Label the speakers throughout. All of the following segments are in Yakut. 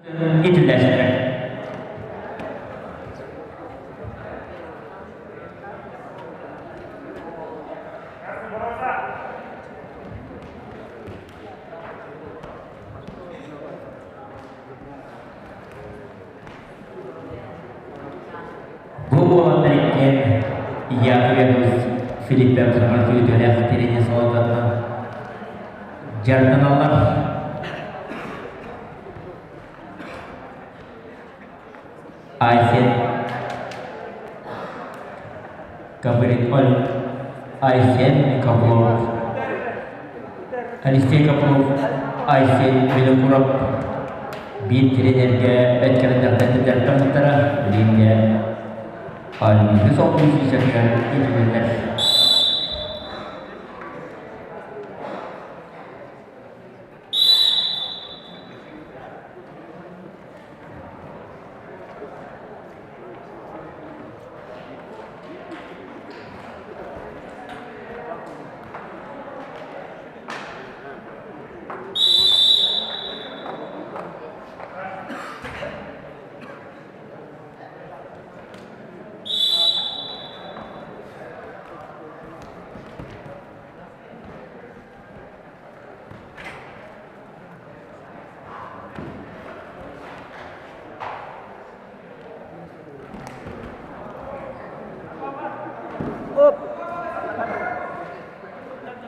Speaker 1: Итиллээччилэр. Бу уолаттар иккиэн Яковлев Филиппев саҥа күүтүүлээх тириэньэр салалтатынан дьарыктаналлар. Айсен Гаврил Айсен Копылов Алексей Копылов Айсен Винокуров биир тренергэ бэт дьарыктаммыттара билиҥҥэ Альбина солбуй сүүсэригэр итилэллэр.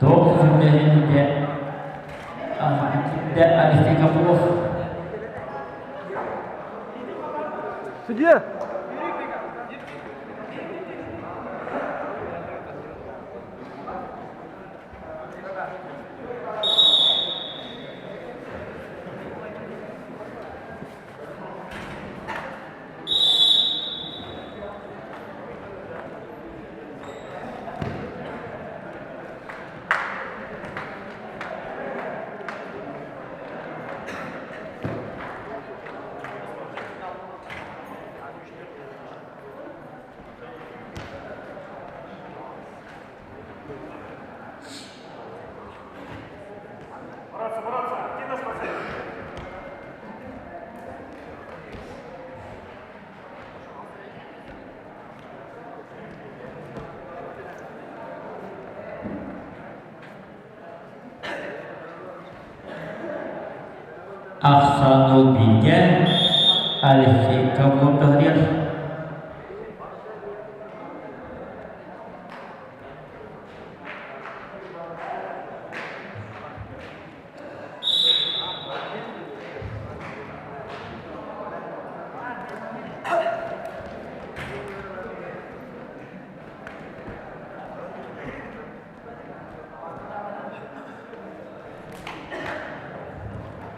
Speaker 1: Туох сүбэһитэ Алексей Копылов.
Speaker 2: Судья!
Speaker 3: Бороться, бороться, активно спасать.
Speaker 1: Ахсаан ол бииргэ Алексей Копылов таһырыар.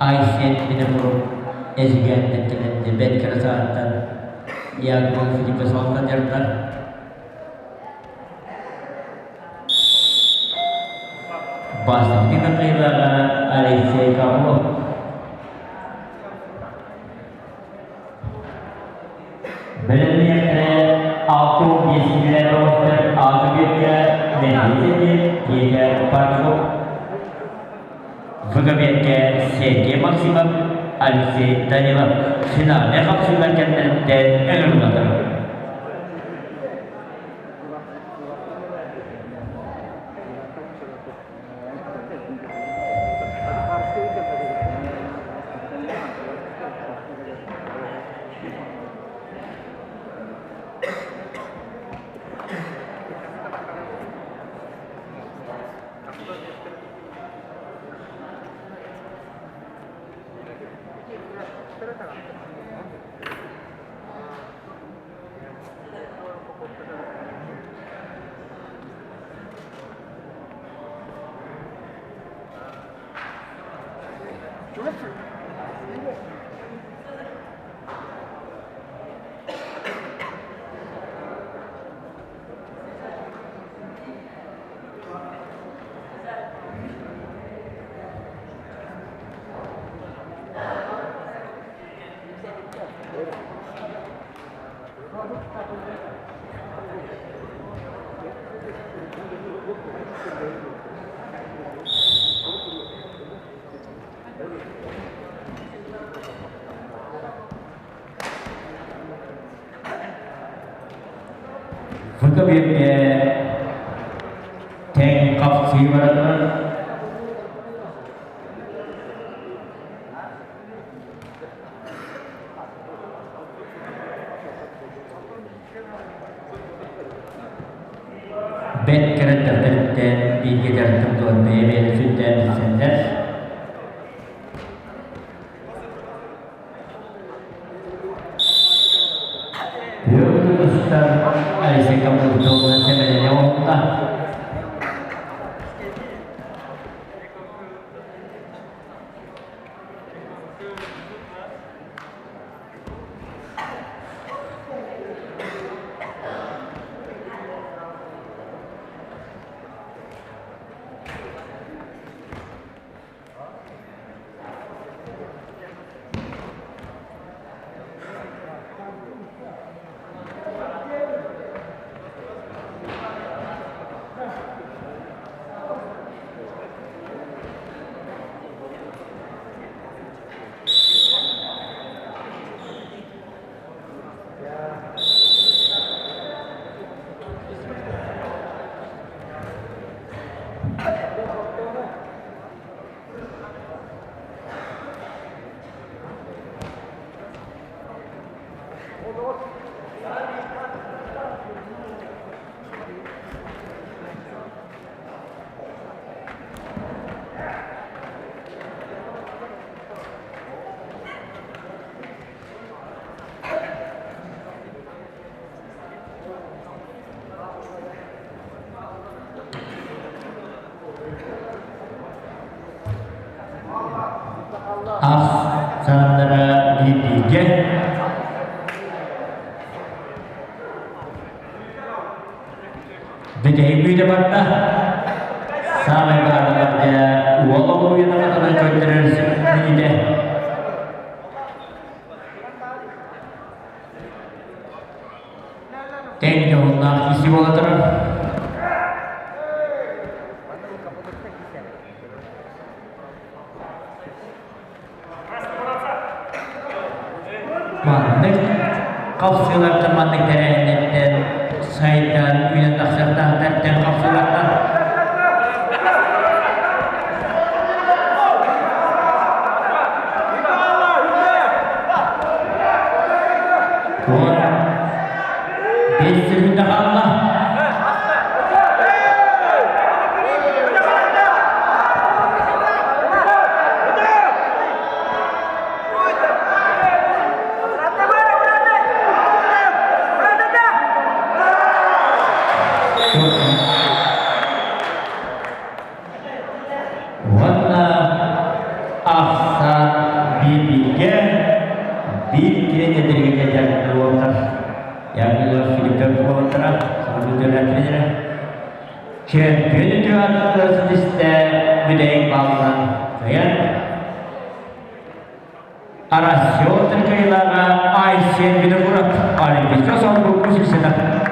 Speaker 1: Айсен Винокуров Эдьигээнтэн кэлэн бэрт кыра саҕаттан Яков Филиппов салалтан дьарыктанар. Бастакы кыайыылааҕа Алексей Копылов. Бэлэмниэхтэрэ 65 киилэ бөҕөстөр ааты биэргэ Медведев Петя Парфов ВГБ-гэ Сергей Максимов, Алексей Данилов финальнай хапсыылар кэмнэриттэн ыҥырыллаллар. Фото-биэргэ тэҥ хапсыы бара турар. Бэрт кэрэ дьахтарыттан бииргэ дьарыктым дуон бэйэ-бэйэни сүрдээн билсэллэр. Бүгүн устар Алексей Капустовна сэмэлэнэ оҥоһунна. Ахсааннара биирдииргэ Бүтэһик бүйтэ барда. Саамай баарыгар уол оҕуруйан атынан көрдөрөр сүнньүтэ. Тэҥ дьоһуннаах киһи буола турар. Маннык хапсыылартан маннык тэрээһиннэртэн сайдан үүнэн тахсыахтаахтартан хапсыылартан 15 секунда хаалла. Уонна ахсаан бииргэ биир киһи этэргэ дьарыктар уолаттар Яковлев Филиппов уолаттара саҥа тренерэ Чемпион үтүө ситистэ бүтэйик баалынан кыайан Россия кыайыылааҕа Айсен Винокуров Олимпийскай солбук үсүксэнэр.